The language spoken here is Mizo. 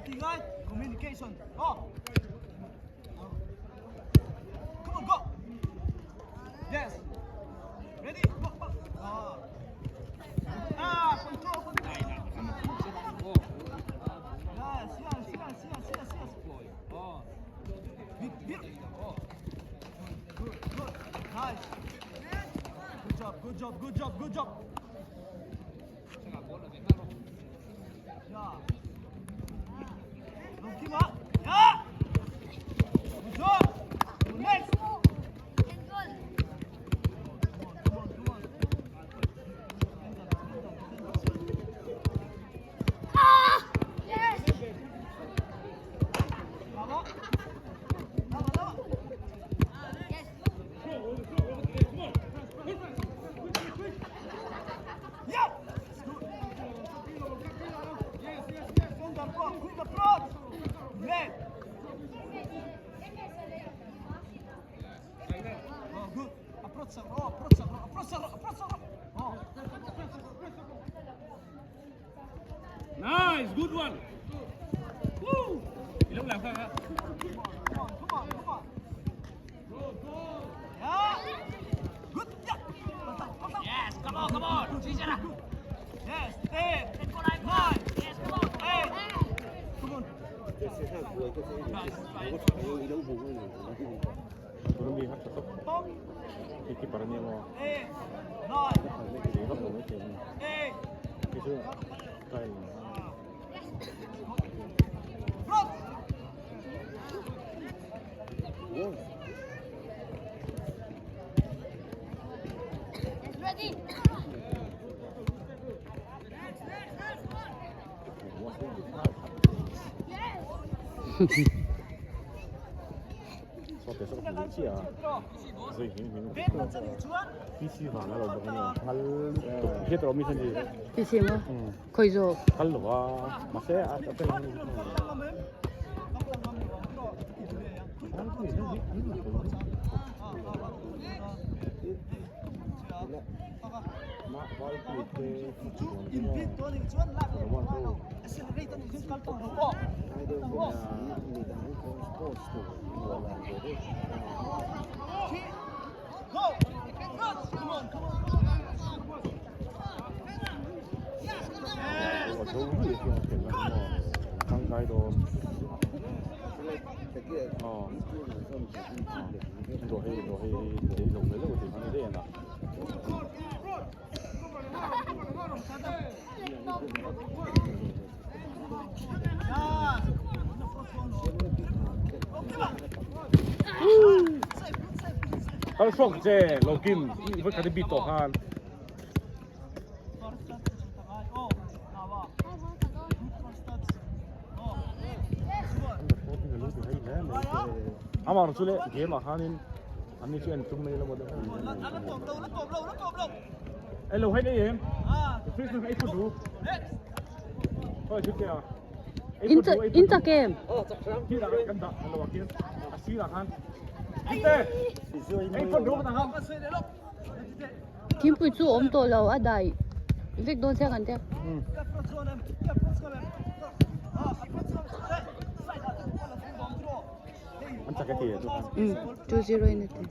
Tingai communication. Oh. Come on, go. Yes. Ready? Go, go. Ah. Ah, control, control. Yes, yes, yes, yes, yes, yes. Bit, bit. Good, good. Nice. Good job, good job, good job, good job. Yeah. Don't give up. Yeah. Good job. Go next. Come on, come on, come on. Bravo. Bravo, bravo. Yeah. It's good. Quick approach, quick approach. Left. Oh, good. Approach, oh, approach, approach, approach, oh. Nice, good one. Woo! Ilang lang ka. Come on, come on, come on. Yeah. Good. Yeah. Yes, come on, come on. Good. Yes. 10, 9, 8. Come on. Pump. 8, 9, 8. Front. Ready? Ti maw? Khawi zawk? Go! Come on, come on. Kal hrawk che lo kim voi khat i bit tawh khan. Amah chu le game ah khanin an ni chu en tum mai lo maw deuh. Ei lo hei em. Christmas ei phut du. Oi chu te a. In in chak em? Khi là kan dah lo a kian. A sirah khan. Te. Ei phut du ta khan. Thingpui chu a awm tawh lo a dai vek dawn chiang an tia. 2-0 in a ti.